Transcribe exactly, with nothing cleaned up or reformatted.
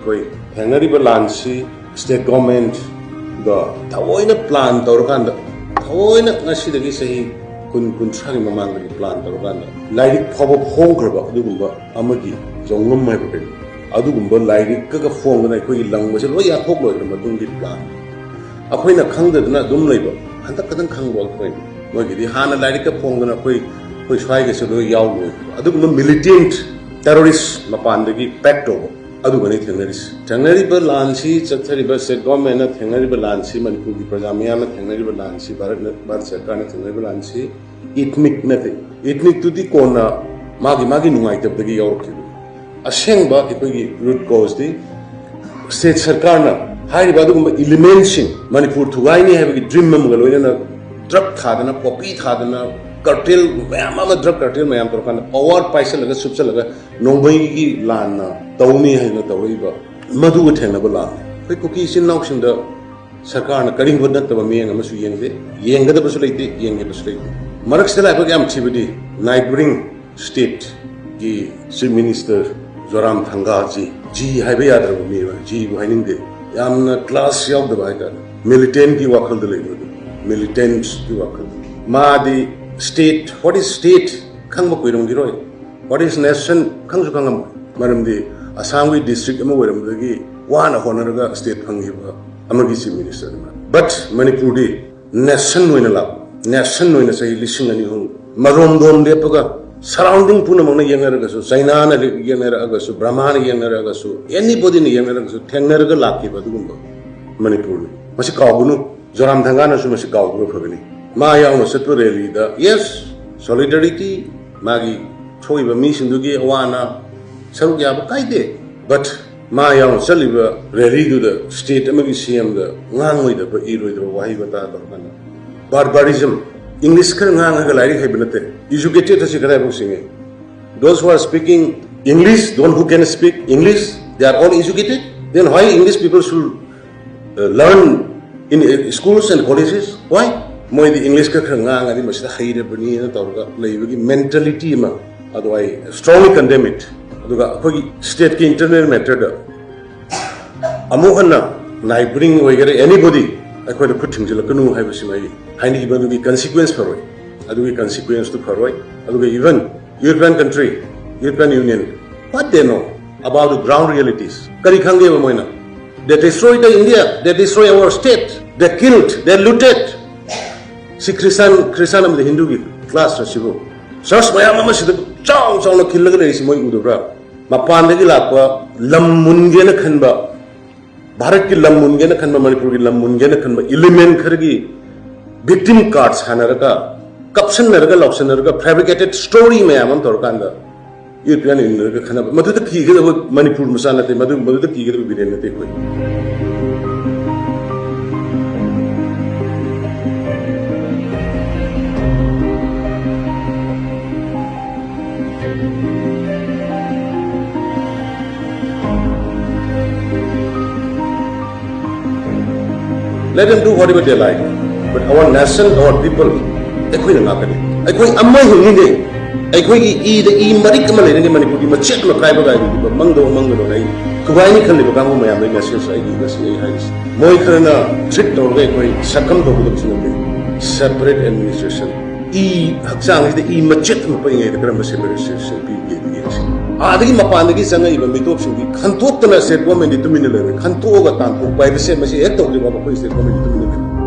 ꯑꯩꯈꯣꯏ ꯊꯦꯡꯅꯔꯤꯕ ꯂꯥꯟꯁꯤ ꯁ꯭ꯇꯦꯠ ꯒꯣꯔꯃꯦꯟꯗ ꯊꯑꯣꯏꯅ ꯄ꯭ꯂꯥꯟ ꯇꯧꯔꯀꯥꯟꯗ, ꯊꯑꯣꯏꯅ ꯉꯁꯤꯗꯒꯤ ꯆꯍꯤ ꯀꯨꯟ, ꯀꯨꯟꯊ꯭ꯔꯥꯒꯤ ꯃꯃꯥꯡꯗꯒꯤ ꯄ꯭ꯂꯥꯟ ꯇꯧꯔꯀꯥꯟꯗ ꯂꯥꯏꯔꯤꯛ ꯐꯥꯎꯕ ꯐꯣꯡꯈ꯭ꯔꯕ ꯑꯗꯨꯒꯨꯝꯕ ꯑꯃꯒꯤ ꯖꯣꯡꯉꯝ ꯍꯥꯏꯕ ꯀꯩꯅꯣ, ꯑꯗꯨꯒꯨꯝꯕ ꯂꯥꯏꯔꯤꯛꯀꯒ ꯐꯣꯡꯗꯅ ꯑꯩꯈꯣꯏꯒꯤ ꯂꯪꯕꯁꯦ ꯂꯣꯏ ꯌꯥꯊꯣꯛ ꯂꯣꯏꯈ꯭ꯔ ꯃꯇꯨꯡꯒꯤ ꯄ꯭ꯂꯥꯟ꯫ ꯑꯩꯈꯣꯏꯅ ꯈꯪꯗꯗꯅ ꯑꯗꯨꯝ ꯂꯩꯕ, ꯍꯟꯗꯛ ꯈꯛꯇꯪ ꯈꯪꯕ ꯑꯩꯈꯣꯏꯅ꯫ ꯃꯣꯏꯒꯤꯗꯤ ꯍꯥꯟꯅ ꯂꯥꯏꯔꯤꯛꯀ ꯐꯣꯡꯗꯅ ꯑꯩꯈꯣꯏ, ꯑꯩꯈꯣꯏ ꯁ꯭ꯋꯥꯏꯒꯁꯨ ꯂꯣꯏ ꯌꯥꯎ ꯂꯣꯏꯈ꯭ꯔꯕ ꯑꯗꯨꯒꯨꯝꯕ ꯃꯤꯂꯤꯇꯦꯟꯠ ꯇꯦꯔꯣꯔꯤꯁ ꯃꯄꯥꯟꯗꯒꯤ ꯄꯦꯛ ꯇꯧꯕ ꯑꯗꯨꯒꯅꯤ ꯊꯦꯡꯅꯔꯤꯁꯤ꯫ ꯊꯦꯡꯅꯔꯤꯕ ꯂꯥꯟꯁꯤ, ꯆꯠꯊꯔꯤꯕ ꯁ꯭ꯇꯦꯠ ꯒꯣꯔꯃꯦꯟꯅ ꯊꯦꯡꯅꯔꯤꯕ ꯂꯥꯟꯁꯤ, ꯃꯅꯤꯄꯨꯔꯒꯤ ꯄ꯭ꯔꯖꯥ ꯃꯤꯌꯥꯝꯅ ꯊꯦꯡꯅꯔꯤꯕ ꯂꯥꯟꯁꯤ, ꯚꯥꯔꯠꯅ, ꯚꯥꯔꯠ ꯁꯔꯀꯥꯔꯅ ꯊꯦꯡꯅꯔꯤꯕ ꯂꯥꯟꯁꯤ ꯏꯊꯅꯤꯛ ꯅꯠꯇꯦ꯫ ꯏꯊꯅꯤꯛꯇꯨꯗꯤ ꯀꯣꯟꯅ ꯃꯥꯒꯤ, ꯃꯥꯒꯤ ꯅꯨꯡꯉꯥꯏꯇꯕꯗꯒꯤ ꯌꯥꯎꯔꯛꯈꯤꯕꯅꯤ꯫ ꯑꯁꯦꯡꯕ ꯑꯩꯈꯣꯏꯒꯤ ꯔꯨꯠ ꯀꯣꯖꯇꯤ ꯁ꯭ꯇꯦꯠ ꯁꯔꯀꯥꯔꯅ ꯍꯥꯏꯔꯤꯕ ꯑꯗꯨꯒꯨꯝꯕ ꯏꯂꯤꯃꯦꯟꯁꯤꯡ, ꯃꯅꯤꯄꯨꯔ ꯊꯨꯒꯥꯏꯅꯤ ꯍꯥꯏꯕꯒꯤ ꯗ꯭ꯔꯤꯝ ꯑꯃꯒ ꯂꯣꯏꯅꯅ ꯗ꯭ꯔꯒ ꯊꯥꯗꯅ, ꯄꯣꯄꯤ ꯊꯥꯗꯅ, ꯀꯥꯔꯇꯦꯜ ꯃꯌꯥꯝ ꯑꯃ, ꯗ꯭ꯔꯒ ꯀꯥꯔꯇꯦꯜ ꯃꯌꯥꯝ ꯇꯧꯔꯀꯥꯟꯗ ꯄꯋꯥꯔ ꯄꯥꯏꯁꯜꯂꯒ ꯁꯨꯞꯆꯜꯂꯒ ꯅꯣꯡꯃꯩꯒꯤ ꯂꯥꯟꯅ ꯇꯧꯅꯤ ꯍꯥꯏꯅ ꯇꯧꯔꯛꯏꯕ ꯃꯗꯨꯒ ꯊꯦꯡꯅꯕ ꯂꯥꯟꯅꯤ꯫ ꯑꯩꯈꯣꯏ ꯀꯨꯀꯤ ꯏꯆꯤꯟ ꯏꯅꯥꯎꯁꯤꯡꯗ ꯁꯔꯀꯥꯔꯅ ꯀꯔꯤꯒꯨꯝꯕ ꯅꯠꯇꯕ ꯃꯤꯠꯌꯦꯡ ꯑꯃꯁꯨ ꯌꯦꯡꯗꯦ, ꯌꯦꯡꯒꯗꯕꯁꯨ ꯂꯩꯇꯦ, ꯌꯦꯡꯒꯦꯕꯁꯨ ꯂꯩꯇꯦ꯫ ꯃꯔꯛꯁꯤꯗ ꯂꯥꯏꯕꯛ ꯌꯥꯝ ꯊꯤꯕꯗꯤ ꯅꯥꯏꯕꯔꯤꯡ ꯁ꯭ꯇꯦꯠꯀꯤ ꯆꯤꯐ ꯃꯤꯅꯤꯁꯇꯔ ꯖꯣꯔꯥꯝ ꯊꯪꯒꯥ ꯖꯤ, ꯖꯤ ꯍꯥꯏꯕ ꯌꯥꯗ꯭ꯔꯕ ꯃꯤ ꯑꯃ, ꯖꯤꯕꯨ ꯍꯥꯏꯅꯤꯡꯗꯦ, ꯌꯥꯝꯅ ꯀ꯭ꯂꯥꯁ ꯌꯥꯎꯗꯕ ꯍꯥꯏꯇꯥꯔꯦ, ꯃꯤꯂꯤꯇꯦꯟꯒꯤ ꯋꯥꯈꯜꯗ ꯂꯩꯕ ꯑꯗꯨ, ꯃꯤꯂꯤꯇꯦꯟꯁꯀꯤ ꯋꯥꯈꯜꯗ꯫ ꯃꯥꯗꯤ ꯁ꯭ꯇꯦꯠ, what is state ꯈꯪꯕ ꯀꯨꯏꯔꯝꯈꯤꯔꯣꯏ, what is nation ꯈꯪꯁꯨ ꯈꯪꯉꯝꯃꯣꯏ꯫ ꯃꯔꯝꯗꯤ ꯑꯁꯥꯝꯒꯤ ꯗꯤꯁꯇ꯭ꯔꯤꯛ ꯑꯃ ꯑꯣꯏꯔꯝꯕꯗꯒꯤ ꯋꯥꯅ ꯍꯣꯠꯅꯔꯒ ꯁ꯭ꯇꯦꯠ ꯐꯪꯈꯤꯕ ꯑꯃꯒꯤ ꯆꯤꯐ ꯃꯤꯅꯤꯁꯇꯔꯅꯤ ꯃꯥ꯫ ꯕꯠ ꯃꯅꯤꯄꯨꯔꯗꯤ ꯅꯦꯁꯟ ꯑꯣꯏꯅ ꯂꯥꯛꯄ, ꯅꯦꯁꯟ ꯑꯣꯏꯅ ꯆꯍꯤ ꯂꯤꯁꯤꯡ ꯑꯅꯤ ꯑꯍꯨꯝ ꯃꯔꯣꯝꯗꯣꯝ ꯂꯦꯞꯄꯒ ꯁꯔꯥꯎꯟꯗꯤꯡ ꯄꯨꯝꯅꯃꯛꯅ ꯌꯦꯡꯅꯔꯒꯁꯨ, ꯆꯩꯅꯥꯅ ꯌꯦꯡꯅꯔꯛꯑꯒꯁꯨ, ꯕ꯭ꯔꯃꯥꯅ ꯌꯦꯡꯅꯔꯛꯑꯒꯁꯨ, ꯑꯦꯅꯤꯕꯣꯗꯤꯅ ꯌꯦꯡꯅꯔꯒꯁꯨ ꯊꯦꯡꯅꯔꯒ ꯂꯥꯛꯈꯤꯕ ꯑꯗꯨꯒꯨꯝꯕ ꯃꯅꯤꯄꯨꯔꯅꯤ꯫ ꯃꯁꯤ ꯀꯥꯎꯒꯅꯨ꯫ ꯖꯣꯔꯥꯝ ꯊꯪꯒꯥꯅꯁꯨ ꯃꯁꯤ ꯀꯥꯎꯕꯅ ꯐꯒꯅꯤ꯫ ꯃꯥ ꯌꯥꯎꯅ ꯆꯠꯄ ꯔꯦꯂꯤꯗ, ꯌꯦꯁ, ꯁꯣꯂꯤꯗꯥꯔꯤꯇꯤ, ꯃꯥꯒꯤ ꯊꯣꯛꯏꯕ ꯃꯤꯁꯤꯡꯗꯨꯒꯤ ꯑꯋꯥ ꯑꯅꯥ ꯁꯔꯨꯛ ꯌꯥꯕ ꯀꯥꯏꯗꯦ, ꯕꯠ ꯃꯥ ꯌꯥꯎꯅ ꯆꯠꯂꯤꯕ ꯔꯦꯂꯤꯗꯨꯗ ꯁ꯭ꯇꯦꯠ ꯑꯃꯒꯤ ꯁꯤ ꯑꯦꯝꯗ ꯉꯥꯡꯂꯣꯏꯗꯕ, ꯏꯔꯣꯏꯗꯕ ꯋꯥꯍꯩ ꯋꯥꯇꯥ ꯇꯧꯔꯀꯥꯟꯗ, ꯕꯥꯔꯕꯥꯔꯤꯖꯝ, ꯏꯪꯂꯤꯁ ꯈꯔ ꯉꯥꯡꯉꯒ ꯂꯥꯏꯔꯤꯛ ꯍꯩꯕ ꯅꯠꯇꯦ, ꯏꯖꯨꯀꯦꯇꯦꯠ ꯑꯁꯤ ꯀꯗꯥꯏꯐꯥꯎ ꯁꯤꯡꯉꯤ? Those who are speaking English, those who can speak English, they are all educated. Then why English people should uh, learn in uh, schools and colleges? Why? ꯃꯣꯏꯗꯤ ꯏꯪꯂꯤꯁ ꯈꯔ ꯈꯔ ꯉꯥꯡꯉꯗꯤ ꯃꯁꯤꯗ ꯍꯩꯔꯕꯅꯤꯅ ꯇꯧꯔꯒ ꯂꯩꯕꯒꯤ ꯃꯦꯟꯇꯦꯂꯤꯇꯤ ꯑꯃ, ꯑꯗꯨ I strongly condemn it. ꯑꯗꯨꯒ ꯑꯩꯈꯣꯏꯒꯤ ꯁ꯭ꯇꯦꯠꯀꯤ ꯏꯟꯇꯔꯅꯦꯜ ꯃꯦꯇꯔꯗ ꯑꯃꯨꯛ ꯍꯟꯅ neighboring ꯑꯣꯏꯒꯦꯔꯥ, anybody ꯑꯩꯈꯣꯏꯗ ꯈꯨꯠ ꯊꯤꯡꯖꯤꯜꯂꯛꯀꯅꯨ ꯍꯥꯏꯕꯁꯤꯃ ꯑꯩ ꯍꯥꯏꯅꯤꯡꯉꯤꯕ꯫ ꯑꯗꯨꯒꯤ consequence ꯐꯔꯣꯏ, ꯑꯗꯨꯒꯤ consequence ꯇꯨ ꯐꯔꯣꯏ꯫ ꯑꯗꯨꯒ even European country, European Union, what they know about the ground realities? ꯀꯔꯤ ꯈꯪꯒꯦꯕ ꯃꯣꯏꯅ? They destroy the India, they destroy our state, they killed, they looted. ꯁꯤ ꯈ꯭ꯔꯤꯁꯇꯥꯟ, ꯈ꯭ꯔꯤꯁꯇꯥꯟ ꯑꯃꯗꯤ ꯍꯤꯟꯗꯨꯒꯤ clash ꯔ ꯁꯤꯕꯨ? Church ꯃꯌꯥꯝ ꯑꯃ ꯁꯤꯗ ꯆꯥꯎ ꯆꯥꯎꯅ ꯈꯤꯜꯂꯒ ꯂꯩꯔꯤꯁꯤ ꯃꯣꯏ ꯎꯗꯕ꯭ꯔꯥ? ꯃꯄꯥꯟꯗꯒꯤ ꯂꯥꯛꯄ, ꯂꯝ ꯃꯨꯟꯒꯦꯅ ꯈꯟꯕ, ꯚꯥꯔꯠꯀꯤ ꯂꯝ ꯃꯨꯟꯒꯦꯅ ꯈꯟꯕ, ꯃꯅꯤꯄꯨꯔꯒꯤ ꯂꯝ ꯃꯨꯟꯒꯦꯅ ꯈꯟꯕ element ꯈꯔꯒꯤ victim card ꯁꯥꯟꯅꯔꯒ, ꯀꯞꯁꯟꯅꯔꯒ, ꯂꯥꯎꯁꯟꯅꯔꯒ, fabricated story ꯃꯌꯥꯝ ꯑꯃ ꯇꯧꯔꯀꯥꯟꯗ European Union ꯒ ꯈꯟꯅꯕ, ꯃꯗꯨꯗ ꯀꯤꯒꯗꯕ ꯃꯅꯤꯄꯨꯔ ꯃꯆꯥ ꯅꯠꯇꯦ, ꯃꯗꯨ, ꯃꯗꯨꯗ ꯀꯤꯒꯗꯕ ꯕꯤꯔꯦꯟ ꯅꯠꯇꯦ ꯑꯩꯈꯣꯏ꯫ Let them do whatever they like, but our nation, our people, ꯑꯩꯈꯣꯏꯅ ꯉꯥꯛꯀꯅꯤ꯫ ꯑꯩꯈꯣꯏ ꯑꯃ ꯍꯤꯡꯉꯤꯅꯦ꯫ ꯑꯩꯈꯣꯏꯒꯤ ꯏꯗ ꯏ ꯃꯔꯤꯛ ꯑꯃ ꯂꯩꯔꯤꯅꯦ꯫ ꯃꯅꯤꯄꯨꯔꯒꯤ ꯃꯆꯦꯠ ꯑꯃ ꯀꯥꯏꯕ ꯀꯥꯏꯕꯗꯨꯗ ꯃꯪꯗꯧ ꯃꯪꯒꯅꯣꯅ ꯑꯩ ꯊꯨꯒꯥꯏꯅꯤ ꯈꯜꯂꯤꯕ ꯀꯥꯡꯕꯨ ꯃꯌꯥꯝꯗ ꯑꯩ message ꯑꯩꯒꯤ ꯉꯁꯤ ꯑꯩ ꯍꯥꯏꯔꯤꯁꯦ꯫ ꯃꯣꯏ ꯈꯔꯅ treat ꯇꯧꯔꯒ ꯑꯩꯈꯣꯏ succumb ꯇꯧꯒꯗꯕꯁꯨ ꯅꯠꯇꯦ꯫ Separate administration, ꯏ ꯍꯛꯆꯥꯡꯁꯤꯗ ꯏ ꯃꯆꯦꯠ ꯑꯃ ꯄꯛꯏꯉꯩꯗ ꯀꯔꯝꯕ separate administration ꯄꯤꯒꯦ ꯌꯦꯡꯁꯤ꯫ ꯑꯥꯗꯒꯤ ꯃꯄꯥꯟꯗꯒꯤ ꯆꯪꯉꯛꯏꯕ ꯃꯤꯇꯣꯞꯁꯤꯡꯗꯤ ꯈꯟꯇꯣꯛꯇꯅ state government ꯗꯤ ꯇꯨꯃꯤꯟꯅ ꯂꯩꯔꯣꯏ꯫ ꯈꯟꯇꯣꯛꯑꯒ ꯇꯥꯟꯊꯣꯛꯄ ꯍꯥꯏꯕꯁꯦ ꯃꯁꯤ ꯍꯦꯛ ꯇꯧꯗ꯭ꯔꯤꯕ ꯃꯈꯣꯏ state government ꯗꯤ ꯇꯨꯃꯤꯟꯅ ꯂꯩꯔꯣꯏ꯫